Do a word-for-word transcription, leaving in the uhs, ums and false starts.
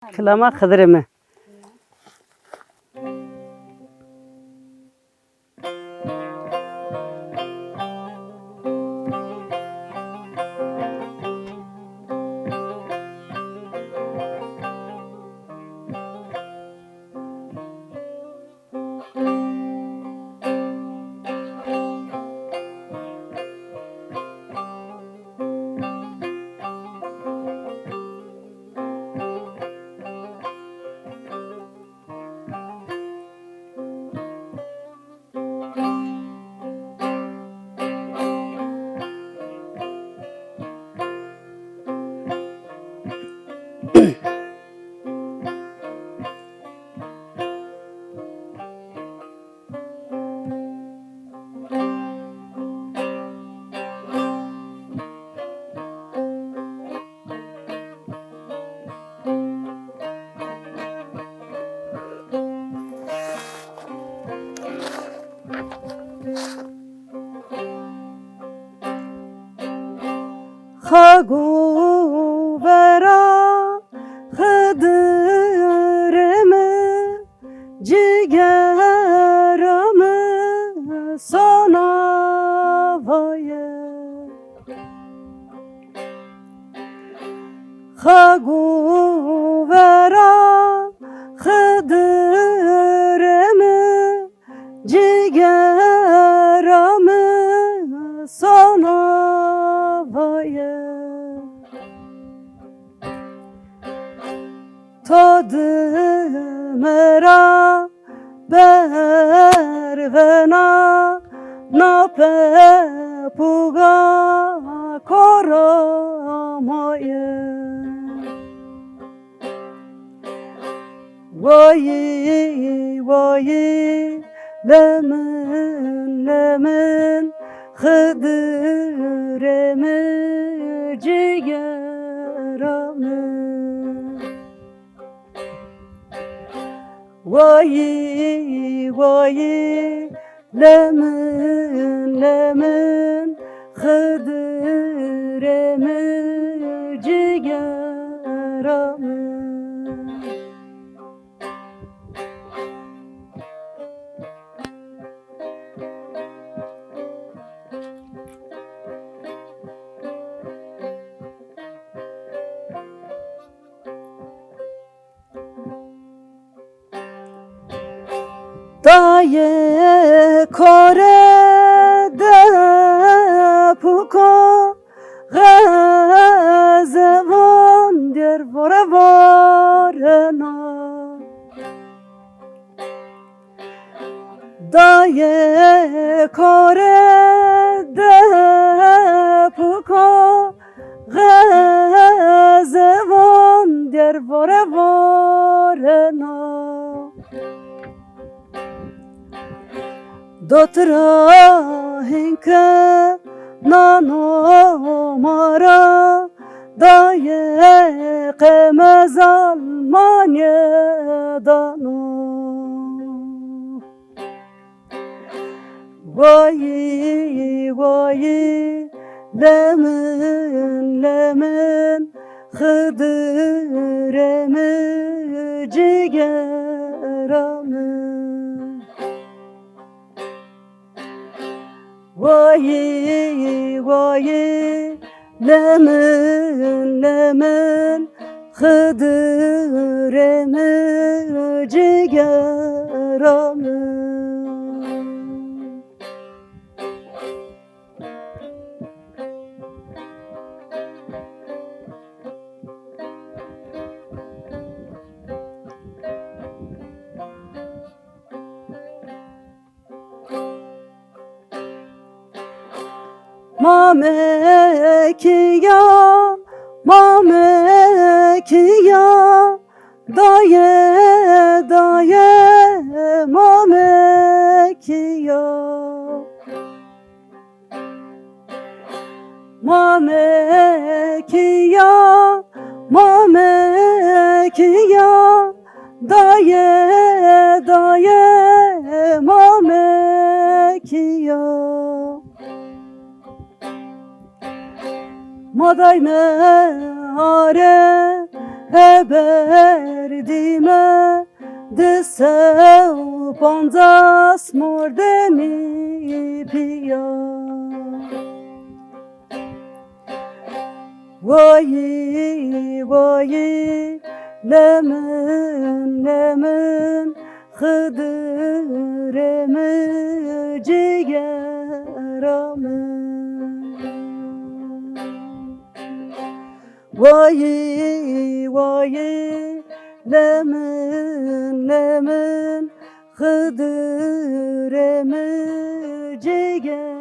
Kilama Xidirê mi. Xago vera Xidirê mi, cigera mi sona vaye. Xago vera Xidirê mi, cigera mi sona vaye. To dime ra bervena, na pepuga kora ma ye. Wayî, wayî, lemin, lemin, Xidirê mi, cigera mi. Wayî, wayî, lemin, lemin, Xidirê mi, cigera mi. Dayê kore de puko, xezevon der vore vorena. Dayê kore de puko, xezevon der vore vorena. Dotira hinke nano ma ra, dayê qe mezal ma nêdano. Wayî, wayî, lemin, lemin, Xidirê mi, cigera mi. Wayî, wayî, lemin, lemin, Xidirê mi, cigera mi. Mame kîya, mame kîya, dayê, dayê, mame kîya. Mame kîya, mame kîya, dayê, dayê, mame kîya. Ma dayme are Heber dîme di sew pancas mordemî pîya. Wayî, wayî, lemin, lemin, Xidirê mi, cîgera mi. Wayî, wayî, lemin, lemin, Xidirê mi, cîgera